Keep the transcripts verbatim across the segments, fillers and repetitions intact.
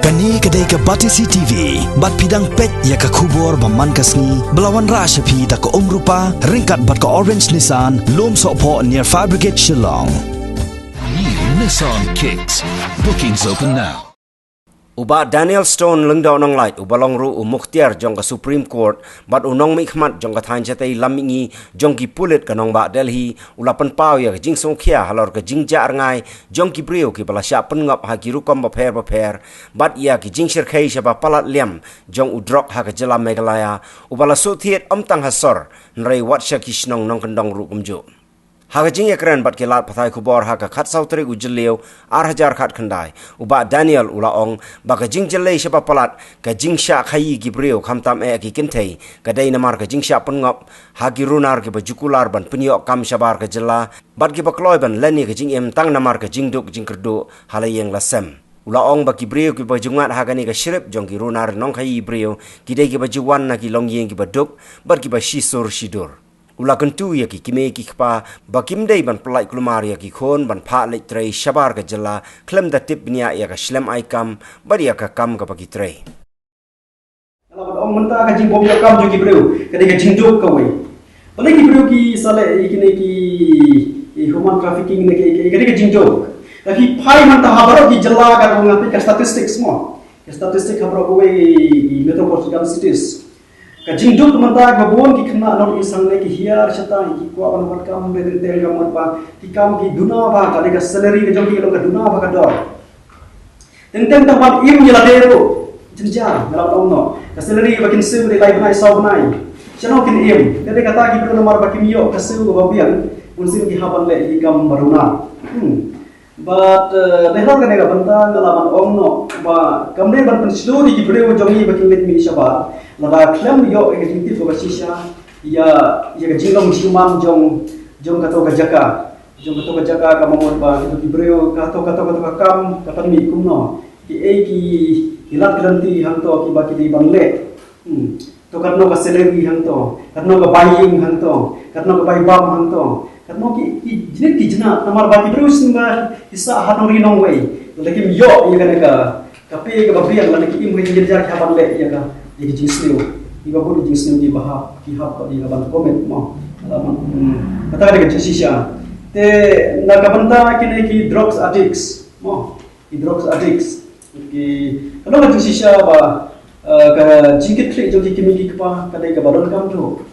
Kane ka dei ka Batesi T V, bad phi dang peit ïa ka khubor ba man ka sngi, ba la wanrah sha phi da ka Umrupa, ryngkat bad ka Orange Nissan, Lumsohphoh near Fire Brigade Shillong. New Nissan Kicks. Bookings open now. U Bah Daniel Stone Lyngdoh Nonglait, uba long ruh u mukhtiar jong ka Supreme Court, bad u nongmihkhmat jong ka thaiñ shatei lam mihngi jong ki pulit ka nongbah Delhi, u la pynpaw ïa ka jingsngewkhia halor ka jingjah rngai jong ki briew kiba la shah pynngop ha ki rukom bapher bapher, bad ïa ki jingshyrkhei shaba palat liam jong u drok ha ka jylla Meghalaya, uba la shu thied ym tang ha sor, hynrei wat sha ki shnong nongkyndong ruh kumjuh. Ha ka jingïakren bad ki lad pathai khubor ha ka khatsaw tarik u Jylliew ar hajar khatkhyndai, u Bah Daniel u la ong ba ka jingjyllei shaba palat, ka jingshah khaïi ki briew khamtam eh ki kynthei, ka dei namar ka jingshah pynngop ha ki runar kiba ju kular ban pynïoh kam shabar ka jylla, bad kiba kloi ban len ïa ka jingim tang namar ka jingduk jingkyrduh ha la ïing la sem. U la ong ba ki briew kiba ju ngat ha kane ka shrip jong ki runar nongkhaïi briew, ki dei kiba ju wan na ki longïing kiba duk, bad kiba shisur shidur. U la kyntu ïa ki kmie ki kpa ba kim dei ban pyllait kulmar ïa ki khun ban phah leit trei shabar ka jylla khlem da tip bniah ïa ka shlem ai kam bad ïa ka kam kaba ki trei. Nga la ban ong mynta ka jingbym ïoh kam jong ki briew ka dei ka jingduk kawei. Balei ki briew ki sa leh ïa kine ki, ki human trafficking ne ki, ki, ka dei ka jingduk. Ka ki phai mynta ha baroh ki jylla, ka dei nga peit ka statistics mo. Ka statistic ha baroh kawei ki metropolitan cities. Ka jingduk mynta ka bun ki khynnah North East hangne ki hiar shata, ki kwah ban wad kam, hynrei teng teng ka mut ba ki kam ki duna bha, ka dei ka salary ka jong ki ka long ka duna bha ka dor. Teng teng tang ban im ïa lade ruh jynjar, nga la ong noh. Ka salary ba kin siew ka dei lai bnai saw bnai. Shano kin im? Ka dei kata ki briew namar ba kim ïoh ka siew kaba biang, bun sien ki hap ban leh ki kam ba duna. Hmm. Bad, eh, dei halor kane ka bynta nga la ban ong noh ba kam dei ban pynshlur ïa ki briew jong ngi ba kin leit mih shabar lada khlem ïoh ïa ka jingtip kaba shisha ïa, ïa ka jinglong jingman jong, jong kato ka jaka, jong kato ka jaka, ka mut ba kito ki briew, kato, kato, kato ka kam ka pynmih kumno, kiei ki, ki lad ki lynti hangto kiba ki dei ban leh. Hmm. To katno ka salary hangto, katno ka bai ïing hangto, katno ka bai bam hangto, katno ki, ki jnit ki jnat, namar ba ki briew sngewbha ki sah ha nongri nongwei. Lada kim ïoh ïa kane ka, ka pei kaba biang, lada ki im ka jingjynjar, ki hap ban leh ïa ka, ïa ka jingsniew. Ïa ka bun ka jingsniew kiba hap, ki hap ïa ka ban commit mo. Lada ban, hmm, kata ka dei ka jingshisha. Te na ka bynta kine ki drugs addicts mo. Ki drugs addicts. Ki, ka long ka jingshisha ba, eh, ka jingkitkhlieh jong ki kmie ki kpa ka dei kaba donkam thuh.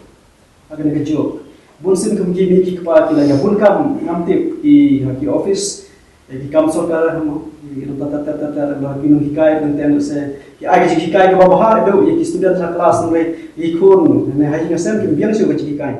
Ha kane ka juk bun sien ki kmie ki kpa ki la ïa bun kam, ngam tip, ki ha ki office, eh, ki kam sorkar, ha mo, ki nong tat tat tat tat, ha ki nonghikai, teng teng se ki ai ka jinghikai kaba bha, dei ïa ki student ha class, hynrei ïa ki khun ne ha ïing ha sem kim biang shuh ka jinghikai.